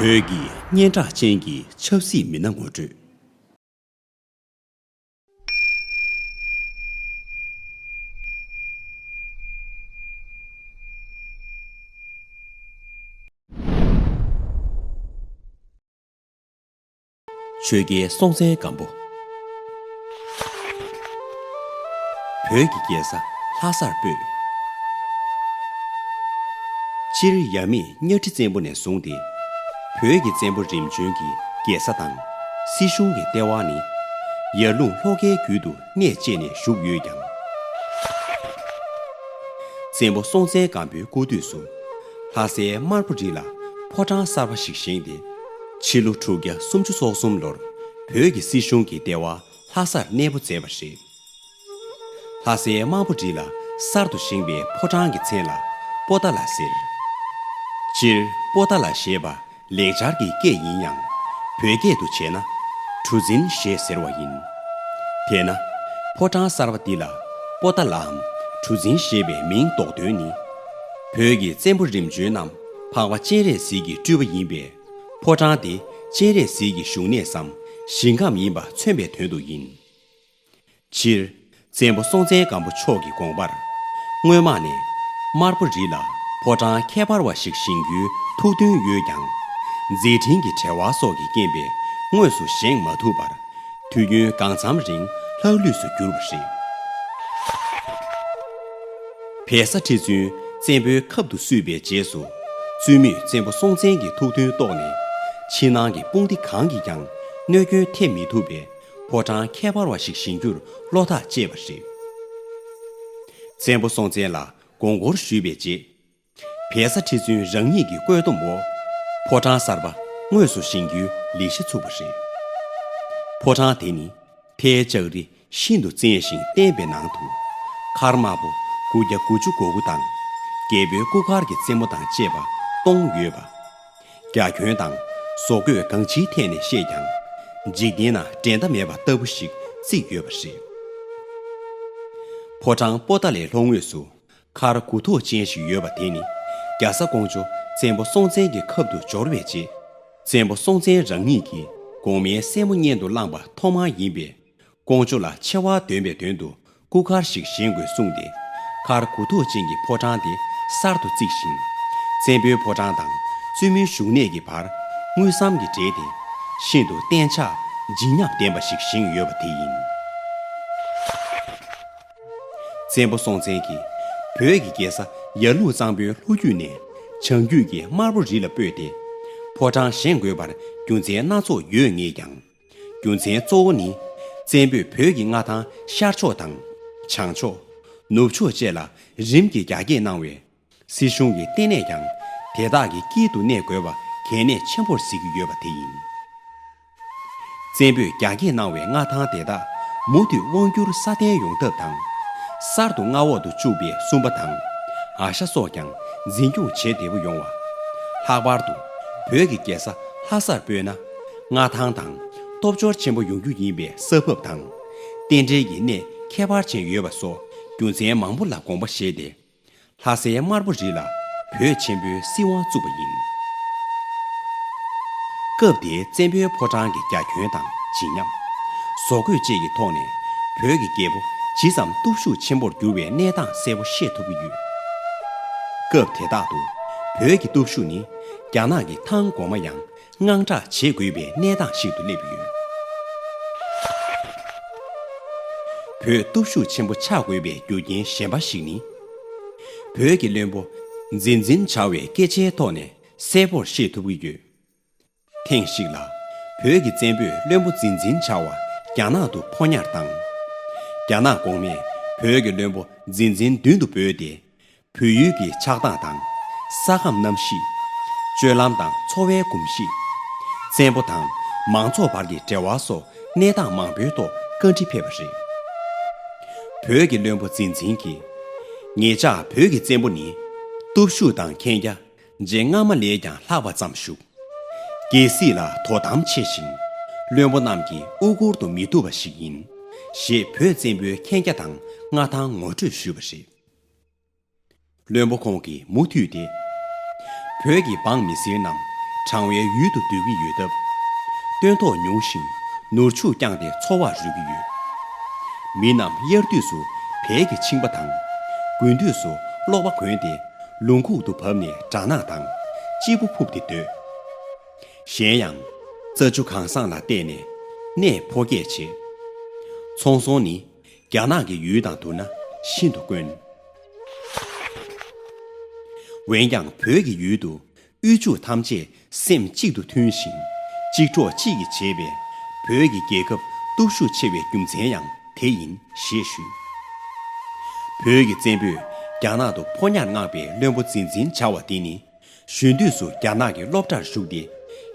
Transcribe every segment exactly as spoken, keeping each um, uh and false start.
བོད་ཀྱི་སྙན་གྲགས་ཅན་གྱི་ཆབ་སྲིད་མི་སྣ་ངོ་སྤྲོད། ཆོས་རྒྱལ་སྲོང་བཙན་སྒམ་པོ། བོད་ཀྱི་རྒྱལ་ས་ལྷ་སར་སྤོས། སྤྱིར་ཡབ་མེས་གཉའ་ཁྲི་བཙན་པོ་ནས་བཟུང་སྟེ། བོད་ཀྱི་བཙན་པོ་རིམ་བྱོན་གྱི་རྒྱལ་ས་དང་སྲིད་གཞུང་གི་ལྟེ་བ་ནི། ཡར་ཀླུང་ལྷོ་ཁའི་རྒྱུད་དུ་གནས་བཅས་ནས་བཞུགས་ཡོད་ཀྱང་། བཙན་པོ་སྲོང་བཙན་སྒམ་པོའི་སྐུ་དུས་སུ། ལྷ་སའི་དམར་པོ་རི་ལ་ཕོ་བྲང་གསར་པ་ཞིག་བཞེངས་ཏེ། ཕྱི་ལོ་དྲུག་བརྒྱ་སུམ་ཅུ་སོ་གསུམ་ལོར་བོད་ཀྱི་སྲིད་གཞུང་གི་ལྟེ་བ་ལྷ་སར་གནས་སྤོ་མཛད་པ་རེད། ལྷ་སའི་དམར་པོ་རི་ལ་གསར་དུ་བཞེངས་པའི་ཕོ་བྲང་གི་མཚན་ལ་པོ་ཏཱ་ལ་ཟེར། སྤྱིར་པོ་ཏཱ་ལ་ཞེས་པ་ལེགས་སྦྱར་གྱི་སྐད་ཡིན་ཡང་། བོད་སྐད་དུ་བྱས་ན་གྲུ་འཛིན་ཞེས་ཟེར་བ་ཡིན། དེས་ན། ཕོ་བྲང་གསར་པ་འདི་ལ་པོ་ཏཱ་ལའམ་གྲུ་འཛིན་ཞེས་པའི་མིང་འདོགས་དོན་ནི། བོད་ཀྱི་བཙན་པོ་རིམ་བྱོན་རྣམས་འཕགས་པ་སྤྱན་རས་གཟིགས་ཀྱི་སྤྲུལ་པ་ཡིན་པས། ཕོ་བྲང་དེ་སྤྱན་རས་གཟིགས་ཀྱི་བཞུགས་གནས་སམ་ཞིང་ཁམས་ཡིན་པ་མཚོན་པའི་དོན་དུ་ཡིན། སྤྱིར། བཙན་པོ་སྲོང་བཙན་སྒམ་པོ་མཆོག་གི་དགོངས་པར། སྔོན་མ་ནས་དམར་པོ་རི་ལ་ཕོ་བྲང་ཁྱད་པར་བ་ཞིག་བཞེངས་རྒྱུའི་ཐུགས་འདུན་ཡོད་ཀྱང་། མཛད་འཕྲིན་གྱི་བྲེལ་བ་སོགས་ཀྱི་རྐྱེན་པས་དངོས་སུ་བཞེངས་མ་ཐུབ་པར། དུས་ཡུན་གང་འཚམ་རིང་ལྷག་ལུས་སུ་གྱུར་པ་རེད། བལ་བཟའ་ཁྲི་བཙུན་བཙན་པོའི་ཁབ་ཏུ་བསུས་པའི་རྗེས་སུ། བཙུན་མོས་བཙན་པོ་སྲོང་བཙན་གྱི་ཐུགས་འདུན་རྟོགས་ནས། ཕྱི་ནང་གི་དཔུང་སྡེ་གང་གིས་ཀྱང་གནོད་སྐྱོན་ཐེབས་མི་ཐུབ་པའི་ཕོ་བྲང་ཁྱད་པར་བ་ཞིག་བཞེངས་རྒྱུར་བློ་ཐག་བཅད་པ་རེད། བཙན་པོ་སྲོང་བཙན་ལ་དགོངས་སྐོར་ཞུས་པའི་རྗེས། བལ་བཟའ་ཁྲི་བཙུན་རང་ཉིད་ཀྱི་བཀོད་འདོམས་འོག་ཕོ་བྲང་གསར་པ་དངོས་སུ་བཞེངས་རྒྱུའི་ལས་གཞི་ཚུགས་པ་རེད། ཕོ་བྲང་དེ་ནི་མཐའི་ལྕགས་རི་ཤིན་ཏུ་བཙན་ཞིང་བརྟན་པའི་ནང་དུ། མཁར་དམར་པོ་དགུ་བརྒྱ་དགུ་བཅུ་གོ་དགུ་དང་། རྒྱལ་པོའི་སྐུ་མཁར་གྱི་རྩེ་མོ་དང་བཅས་པ་སྟོང་ཡོད་པ། རྒྱ་ཁྱོན་དང་བཟོ་བཀོད་གང་ཅིའི་ཐད་ནས་བཤད་ཀྱང་། འཇིག་རྟེན་ན་འགྲན་ཟླ་མེད་པ་ལྟ་བུ་ཞིག་བརྩིགས་ཡོད་པ་རེད། ཕོ་བྲང་པོ་ཏཱ་ལའི་ལྷོ་ངོས་སུ་མཁར་དགུ་ཐོག་ཅན་ཞིག་ཡོད་པ་དེ་ནི་རྒྱ་བཟའ་ཀོང་ཇོ་བཙན་པོ་སྲོང་བཙན་གྱི་ཁབ་ཏུ་འབྱོར་བའི་རྗེས། བཙན་པོ་སྲོང་བཙན་རང་ཉིད་ཀྱིས་གོང་མའི་སྲས་མོ་སྙན་དུ་བླངས་པ་ཐོག་མ་ཡིན་པས། ཀོང་ཇོ་ལ་ཆེ་བ་འདོན་པའི་དོན་དུ་སྐུ་མཁར་ཞིག་བཞེངས་དགོས་གསུངས་ཏེ། མཁར་དགུ་ཐོག་ཅན་གྱི་ཕོ་བྲང་དེ་གསར་དུ་བརྩིགས་ཤིང་། བཙན་པོའི་ཕོ་བྲང་དང་བཙུན་མོའི་བཞུགས་གནས་ཀྱི་བར་དངུལ་ཟམ་གྱིས་བྲེས་ཏེ། ཤིན་ཏུ་གཏན་ཆགས་བརྗིད་ཉམས་ལྡན་པ་ཞིག་བཞེངས་ཡོད་པ་དེ་ཡིན། བཙན་པོ་སྲོང་བཙན་གྱིས་བོད་ཀྱི་རྒྱལ་ས་ཡར་ཀླུང་གཙང་པོའི་ལྷོ་རྒྱུད་ནས་བྱང་རྒྱུད་ཀྱི་དམར་པོ་རི་ལ་སྤོས་ཏེ། ཕོ་བྲང་བཞེངས་དགོས་པར་རྒྱུ་མཚན་སྣ་ཚོགས་ཡོད་ངེས་ཀྱང་། རྒྱུ་མཚན་གཙོ་བོ་ནི། བཙན་པོས་བོད་ཀྱི་མངའ་ཐང་ཤར་ཕྱོགས་དང་། བྱང་ཕྱོགས། ནུབ་ཕྱོགས་བཅས་ལ་རིམ་གྱིས་རྒྱ་སྐྱེད་གནང་བས། སྲིད་གཞུང་གི་ལྟེ་གནས་ཀྱང་དེ་དག་གི་དཀྱིལ་དུ་གནས་དགོས་པ་གལ་གནད་ཆེན་པོར་གཟིགས་ཀྱི་ཡོད་པ་དེ་ཡིན། བཙན་པོས་རྒྱ་སྐྱེད་གནང་བའི་མངའ་ཐང་དེ་དག་མུ་མཐུད་དབང་བསྒྱུར་སྲ་བརྟན་ཡོང་ཐབས་དང་། གསར་དུ་མངའ་འོག་ཏུ་བཅུག་པའི་སུམ་པ་དང་། ཨ་ཤ་སོགས་ཀྱང་འཛིན་སྐྱོང་བྱེད་བདེ་པོ་ཡོང་བ། ལྷག་པར་དུ་བོད་ཀྱི་རྒྱལ་ས་ལྷ་སར་སྤོས་ན། མངའ་ཐང་དང་སྟོབས་འབྱོར་ཆེན་པོ་ཡོང་རྒྱུ་ཡིན་པའི་ས་བབ་དང་། རྟེན་འབྲེལ་གྱི་གནས་ཁྱད་པར་ཅན་ཡོད་པ་སོགས་རྒྱུ་མཚན་མང་པོ་ལ་དགོངས་པ་བཞེས་ཏེ། ལྷ་སའི་དམར་པོ་རི་ལ་བོད་ཆེན་པོའི་སྲིད་དབང་བཙུགས་པ་ཡིན། སྐབས་དེའི་བཙན་པོའི་ཕོ་བྲང་གི་རྒྱ་ཁྱོན་དང་བརྗིད་ཉམས། བཟོ་བཀོད་བཅས་ཀྱི་ཐོག་ནས་བོད་ཀྱི་རྒྱལ་པོ་ཇི་ཙམ་སྟོབས་ཤུགས་ཆེན་པོར་གྱུར་བའི་གནས་སྟངས་གསལ་པོ་ཤེས་ཐུབ་ཀྱི་ཡོད། སྐབས་དེ་དག་ཏུ་བོད་ཀྱི་སྟོབས་ཤུགས་ནི་རྒྱ་ནག་གི་ཐང་གོང་མ་ཡང་དངངས་སྐྲག་བྱེད་དགོས་པའི་གནས་སྟངས་ཤིག་ཏུ་སླེབས་ཡོད། བོད་སྟོབས་ཤུགས་ཆེན་པོ་ཆགས་དགོས་པའི་རྒྱུ་རྐྱེན་གཞན་པ་ཞིག་ནི། བོད་ཀྱི་བློན་པོ་མཛེས་འཛིན་བྱ་བའི་སྐད་ཆའི་ཐོག་ནས་གསལ་པོར་ཤེས་ཐུབ་ཀྱི་ཡོད། ཐེངས་ཤིག་ལ་བོད་ཀྱི་བཙན་པོས་བློན་པོ་མཛེས་འཛིན་བྱ་བ་རྒྱ་ནག་ཏུ་ཕོ་ཉར་བཏང་། རྒྱ་ནག་གོང་མས་བོད་ཀྱི་བློན་པོ་མཛེས་འཛིན་མདུན་དུ་བོས་ཏེ། བོད་ཡུལ་གྱི་ཆགས་སྟངས་དང་། ས་ཁམས་གནམ་གཤིས། སྤྱོད་ལམ་དང་འཚོ་བའི་གོམས་གཤིས། བཙན་པོ་དང་མང་ཚོགས་བར་གྱི་འབྲེལ་བ་སོགས་གནས་སྟངས་མང་པོའི་ཐོག་བཀའ་འདྲི་ཕེབས་པ་རེད། བོད་ཀྱི་བློན་པོ་མཛེས་འཛིན་གྱིས། ངེད་ཅག་བོད་ཀྱི་བཙན་པོ་ནི། སྟོབས་ཤུགས་དང་མཁྱེན་རྒྱ། རྗེ་སྔ་མ་ལས་ཀྱང་ལྷག་པ་ཙམ་བཞུགས། རྒྱལ་སྲིད་ལ་དོ་དམ་ཆེ་ཞིང་། བློན་པོ་རྣམས་ཀྱིས་དབུ་སྐོར་དུ་མི་བཏུབ་པ་ཞིག་ཡིན། ཞེས་བོད་བཙན་པོའི་མཁྱེན་རྒྱ་དང་མངའ་ཐང་ངོ་སྤྲོད་ཞུས་པ་རེད། བློན་པོ་ཁོང་གིས་མུ་མཐུད་དེ། བོད་ཀྱི་འབངས་མི་སེར་རྣམས་ གྲང་བའི་ཡུལ་དུ་སྡོད་ཀྱི་ཡོད་སྟབས། སྟོན་ཐོག་ཉུང་ཞིང་ནོར་ཕྱུགས་བསྐྱངས་ཏེ་འཚོ་བ་རོལ་གྱི་ཡོད། མི་རྣམས་དབྱར་དུས་སུ་བལ་གྱི་ཕྱིང་པ་དང་། དགུན་དུས་སུ་གློག་པ་གོན་ཏེ་ལུང་ཁུག་ཏུ་བབས་ནས་སྦྲ་ནག་དང་སྐྱིད་པོ་ཕུབ་སྟེ་སྡོད། གཞན་ཡང་། རྩྭ་ཆུ་གང་བཟང་ལ་བལྟས་ནས་གནས་ཕོ་སྐྱེས་བྱེད། ཚོང་ཟོང་ནི་རྒྱ་ནག་གི་ཡུལ་དང་བསྡུར་ན་ཤིན་ཏུ་དཀོན། འོན་ཀྱང་བོད་ཀྱི་ཡུལ་དུ་དབུལ་ཕྱུག་ཐམས་ཅད་སེམས་གཅིག་ཏུ་མཐུན་ཞིང་གཅིག་གྲོགས་གཅིག་གིས་བྱེད་པས་བོད་ཀྱི་རྒྱལ་ཁབ་སྟོབས་ཤུགས་ཆེ་བའི་རྒྱུ་མཚན་ཡང་དེ་ཡིན་ཞེས་ཞུས། བོད་ཀྱི་བཙན་པོས་རྒྱ་ནག་ཏུ་ཕོ་ཉར་མངགས་པའི་བློན་པོ་འཛིན་འཛིན་བྱ་བ་འདི་ནི། གཞོན་དུས་སུ་རྒྱ་ནག་གི་སློབ་གྲྭར་ཞུགས་ཏེ་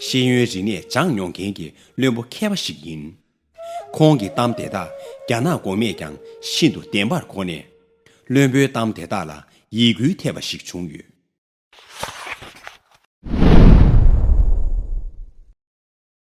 ཤེས་ཡོན་རིག་གནས་སྦྱངས་མྱོང་མཁན་གྱི་བློན་པོ་མཁས་པ་ཞིག་ཡིན། ཁོང་གི་གཏམ་དེ་དག་རྒྱ་ནག་གོང་མས་ཀྱང་ཤིན་ཏུ་བདེན་པར་གོ་ནས། བློན་པོའི་གཏམ་དེ་དག་ལ་ཡིད་འགུལ་ཐེབས་པ་ཞིག་བྱུང་ཡོད།